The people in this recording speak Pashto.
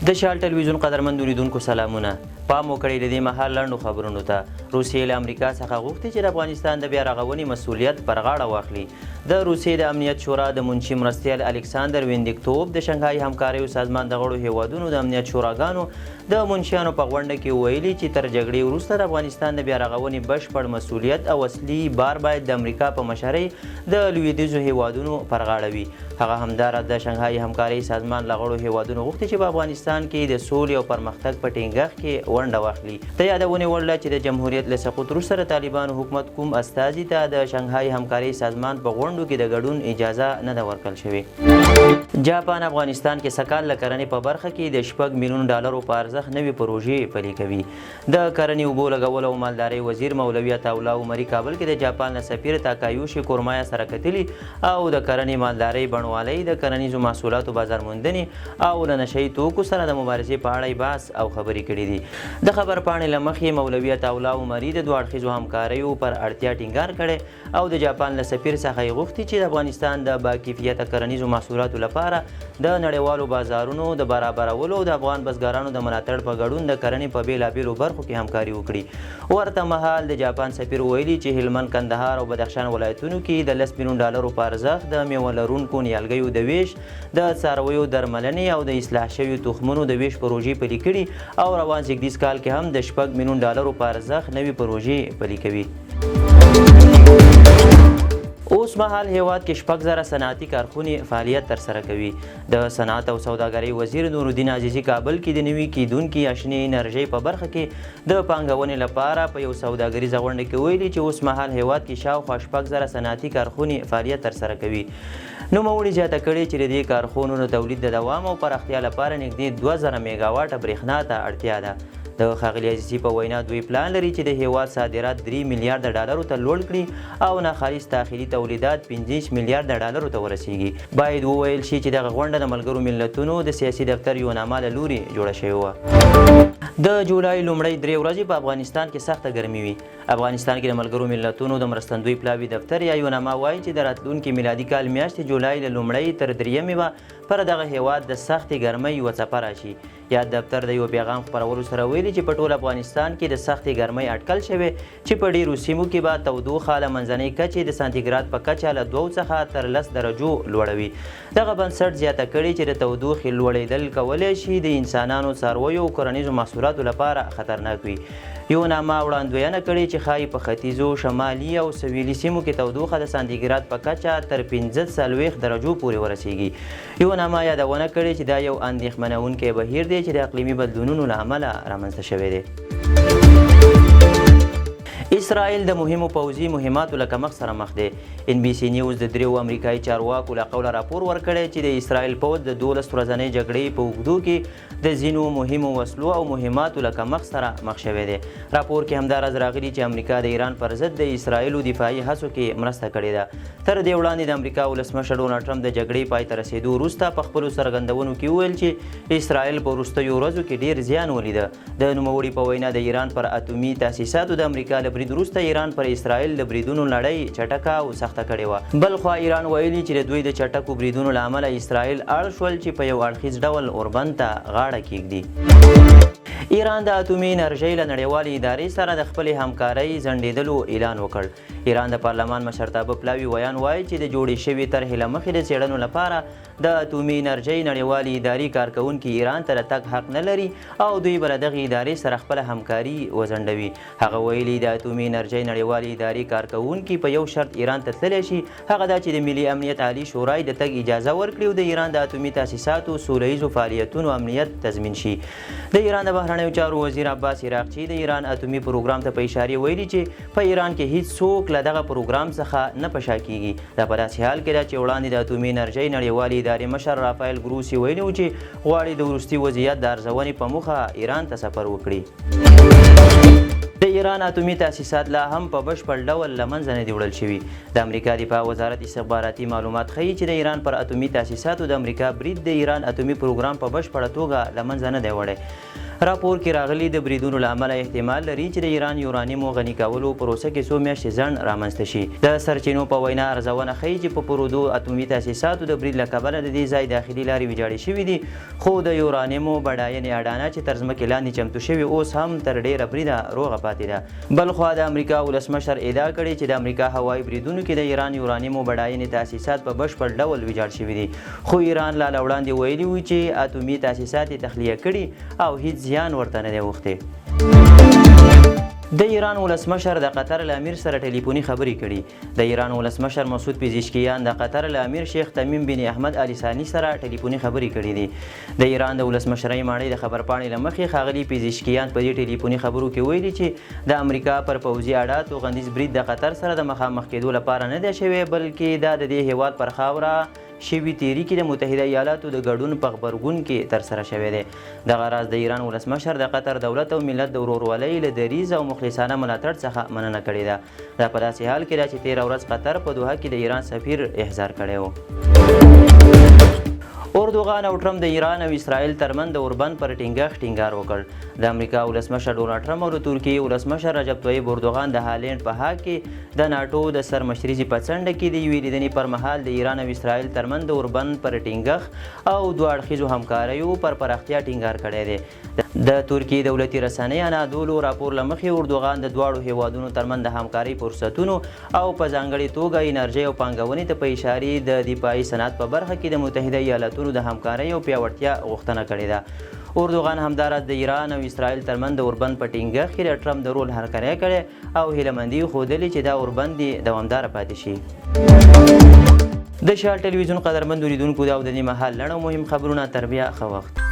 د شال ټلویزیون قدرمندو لیدونکو سلامونه. پام وکړئ د دې مهال لنډو خبرونو ته. روسیې له امریکا څخه غوښتي چې د افغانستان د بیا رغونې مسوولیت پر غاړه واخلي. د روسیې د امنیت شورا د منشي مرستیال الکساندر ویندیکتوب د شنګهای همکاریو سازمان د غړو هیوادونو د امنیت شوراګانو د منشیانو په غونډه کې ویلي چې تر جګړې وروسته د افغانستان د بیا رغونې بشپړ مسوولیت او اصلي بار باید د امریکا په مشرۍ د لویدیځو هیوادونو پر غاړه وي. هغه همداراز د شنګهای همکارۍ سازمان له غړو هیوادونو غوښتي چې په افغانستان کې د سولې او پرمختګ په ټینګښت کې ونډه واخلي. د یادونې وړ ده چې د جمهوریت له سقوط وروسته د طالبانو حکومت کوم استازي ته د شنګهای همکارۍ سازمان په غونډو کې د ګډون اجازه نه ده ورکړل شوې. جاپان افغانستان کې سږکال د کرنې په برخه کې د 6 میلیون ډالرو په ارزښت نوې پروژې پلي کوي. د کرنې، اوبو لګولو او مالدارۍ وزیر مولوي عطاالله عمري کابل کې د جاپان له سفیر تاکایوشي کورمایا سره کتلي او د کرنې، مالدارۍ، بڼوالۍ، د کرنیزو محصولاتو بازار موندنې او له نشه یي توکو سره د مبارزې په اړه یې بحث او خبرې کړې دي. د خبرپاڼې له مخې، مولوي عطاالله عمري د دوه اړخیزو همکاریو پر اړتیا ټینګار کړی او د جاپان له سفیر څخه یې غوښتي چې د افغانستان د باکیفیته کرنیزو محصولاتو لپاره د نړیوالو بازارونو د برابرولو او د افغان بزګرانو د ملاتړ په ګډون د کرنې په بېلابېلو برخو کې همکاري وکړي. ورته مهال د جاپان سفیر ویلي چې هلمند، کندهار او بدخشان ولایتونو کې د 10 میلیون ډالرو په ارزښت د میوه لرونکو نیالګیو د ویش، د څارویو درملنې او د اصلاح شویو تخمونو د ویش پروژې پلي کړي او روان زیږدیز کال کې هم د 6 میلیون ډالرو په ارزښت نوې پروژې پلي کوي. اوس مهال هیواد کې 6000 صنعتي کارخونې فعالیت ترسره کوي. د صنعت او سوداګرۍ وزیر نورالدین عزیزي کابل کې د نوي کیدونکي یا شنې انرژۍ په برخه کې د پانګونې لپاره په یو سوداګریزه غونډه کې ویلي چې اوس مهال هیواد کې شاوخوا 6000 صنعتي کارخونې فعالیت ترسره کوي. نوموړي زیاته کړې چې د دې کارخونو د تولید د دوام او پراختیا لپاره نږدې 2000 میګاواټه برېښنا ته اړتیا ده. د ښاغلي عزیزي په وینا، دوی پلان لري چې د هیواد صادرات 3 میلیارډ ډالرو ته لوړ کړي او ناخالص داخلي تولیدات 25 میلیارډ ډالرو ته ورسیږي. باید وویل شي چې دغه غونډه د ملګرو ملتونو د سیاسي دفتر یوناما له لوري جوړه شوې وه. د جولای لومړۍ 3 ورځې په افغانستان کې سخته ګرمي وي. افغانستان کې د ملګرو ملتونو د مرستندوی پلاوي دفتر یا یوناما وایي چې د راتلونکي میلادي کال میاشتې جولای له لومړۍ تر دریمې به پر دغه هیواد د سختې ګرمۍ یوه څپه راشي. یاد دفتر د یو پیغام خپرولو سره ویلي چې په ټول افغانستان کې د سختې ګرمۍ اټکل شوی چې په ډیرو سیمو کې به تودوخه له منځنۍ کچې د سانتیګراد په کچه له دوو څخه تر 10 درجو لوړوي. دغه بنسټ زیاته کړې چې د تودوخې لوړېدل کولی شي د انسانانو، څارویو او کرنیزو محصولاتو لپاره خطرناک وي. یوناما وړاندوینه کړې چې ښايي په ختیځو، شمالي او سویلي سیمو کې تودوخه د سانتیګراد په کچه تر 45 درجو پورې ورسیږي. یوناما یادونه کړې چې دا یو اندېښمنوونکی بهیر دی چې د اقلیمي بدلونونو له امله رامنځته شوی دی. اسرائیل د مهمو پوځي مهماتو له کمښت سره مخ دی. ان بي سي نیوز د دریو امریکایي چارواکو له قوله راپور ورکړی چې د اسرائیل پوځ د 12 ورځنۍ جګړې په اوږدو کې د ځینو مهمو وسلو او مهماتو له کمښت سره مخ شوی دی. راپور کې همداراز راغلي چې امریکا د ایران پر ضد د اسرائیلو دفاعي هڅو کې مرسته کړې ده. تر دې وړاندې د امریکا ولسمشر ډونالد ټرمپ د جګړې پای ته رسېدو وروسته په خپلو څرګندونو کې وویل چې اسرائیل په وروستیو ورځو کې ډیر زیان ولیده. د نوموړي په وینا، د ایران پر اتومي تاسیساتو د امریکا له برید وروسته ایران پر اسرائیل د بریدونو لړۍ چټکه او سخته کړې وه. بلخوا ایران ویلي چې د دوی د چټکو بریدونو له امله اسرائیل اړ شول چې په یو اړخیز ډول اوربند ته غاړه کیږدي. ایران د اتومي انرژۍ له نړیوالې ادارې سره د خپلې همکارۍ ځنډېدلو اعلان وکړ. ایران د پارلمان مشرتابه پلاوي ویاند وایي چې د جوړې شوې طرحې له مخې د څېړنو لپاره د اتومي انرژۍ نړیوالې ادارې کارکوونکي ایران ته د تګ حق نه لري او دوی به له دغې ادارې سره خپله همکاري وځنډوي. هغه ویلي، د اتومي انرژۍ نړیوالې ادارې کارکوونکي په یو شرط ایران ته تللی شي، هغه دا چې د ملي امنیت عالي شورای د تګ اجازه ورکړي او د ایران د اتومي تاسیساتو سوله ییزو فعالیتونو امنیت تضمین شي. د ایران د بهرنیو چارو وزیر عباس عراقچي د ایران اتومي پروګرام ته په اشارې ویلي چې په ایران کې هیڅ څوک له دغه پروګرام څخه نه په شا کیږي. دا په داسې حال کې ده چې وړاندې د اتومي انرژۍ نړیوالې ادارې مشر رافایل ګروسي ویلي و چې غواړي د وروستي وضعیت د ارزونې په موخه ایران ته سفر وکړي. د ایران اتومي تاسیسات لا هم په بشپړ ډول له منځه نه دي وړل شوي. د امریکا دفاع وزارت استخباراتي معلومات ښيي چې د ایران پر اتومي تاسیساتو د امریکا برید د ایران اتومي پروګرام په بشپړه توګه له منځه نه دی وړی. راپور کې راغلي، د بریدونو له امله احتمال لري چې د ایران یورانیمو غني کولو پروسه کې څو میاشتې ځنډ رامنځته شي. د سرچینو په وینا، ارزونه ښيي چې په پرودو اتومي تاسیساتو د برید له کبله د دې ځای داخلي لارې ویجاړې شوې دي، خو د یورانیمو بډاینې اډانه چې تر ځمکې لاندې چمتو شوې، اوس هم تر ډېره بریده روغه پاتې ده. بلخوا د امریکا ولسمشر ادعا کړې چې د امریکا هوایي بریدونو کې د ایران یورانیمو بډاینې تاسیسات په بشپړ ډول ویجاړ شوي دي، خو ایران لا له وړاندې ویلي وو چې اتومي تاسیسات یې تخلیه کړي او هیڅ زیان ورته نه دی اوښتی. د ایران ولسمشر د قطر له امیر سره ټلیفوني خبرې کړي. د ایران ولسمشر مسعود پزشکیان د قطر له امیر شیخ تمیم بن احمد آل ثاني سره ټلیفوني خبرې کړې دي. د ایران د ولسمشرۍ ماڼۍ د خبرپاڼې له مخې، ښاغلي پزشکیان په دې ټلیفوني خبرو کې ویلي چې د امریکا پر پوځي اډه توغندیز برید د قطر سره د مخامخ کېدو لپاره نه دی شوی، بلکې دا د دې هېواد پر خاوره شوي تیري کې د متحده ایالاتو د ګډون په غبرګون کې ترسره شوی دی. دغه راز د ایران ولسمشر د قطر دولت او ملت د ورورولۍ له دریځ او مخلصانه ملاتړ څخه مننه کړې ده. دا په داسې حال کې ده چې تېره ورځ قطر په دوحه کې د ایران سفیر احضار کړی و. اردوغان او ټرمپ د ایران او اسرائیل ترمنځ د اوربند پر ټینګښت ټینګار وکړ. د امریکا ولسمشر ډونالډ ټرمپ او د ترکیې ولسمشر رجب طیب اردوغان د هالنډ په هاګ کې د ناټو د سرمشریزې په څنډه کې د یوې لیدنې پر مهال د ایران او اسرائیل ترمنځ د اوربند پر ټینګښت او دوه اړخیزو همکاریو پر پراختیا ټینګار کړی دی. د ترکیې دولتي رسنۍ انادولو راپور له مخې، اردوغان د دواړو هېوادونو ترمنځ د همکارۍ فرصتونو او په ځانګړې توګه انرژۍ او پانګونې ته په اشارې د دفاعي صنعت په برخه کې د متحده ایالتونو د همکارۍ او پیاوړتیا غوښتنه کړې ده. اردوغان همداراز د ایران او اسرائیل ترمنځ د اوربند په ټینګښت کې د ټرمپ د رول هرکلی کړی او هیله مندي یې ښودلې چې دا اوربند دې دوامداره پاتې شي. د شال ټلویزیون قدرمندو لیدونکو، دا او د دې مهال لنډ او مهم خبرونه. تر بیا، ښه وخت.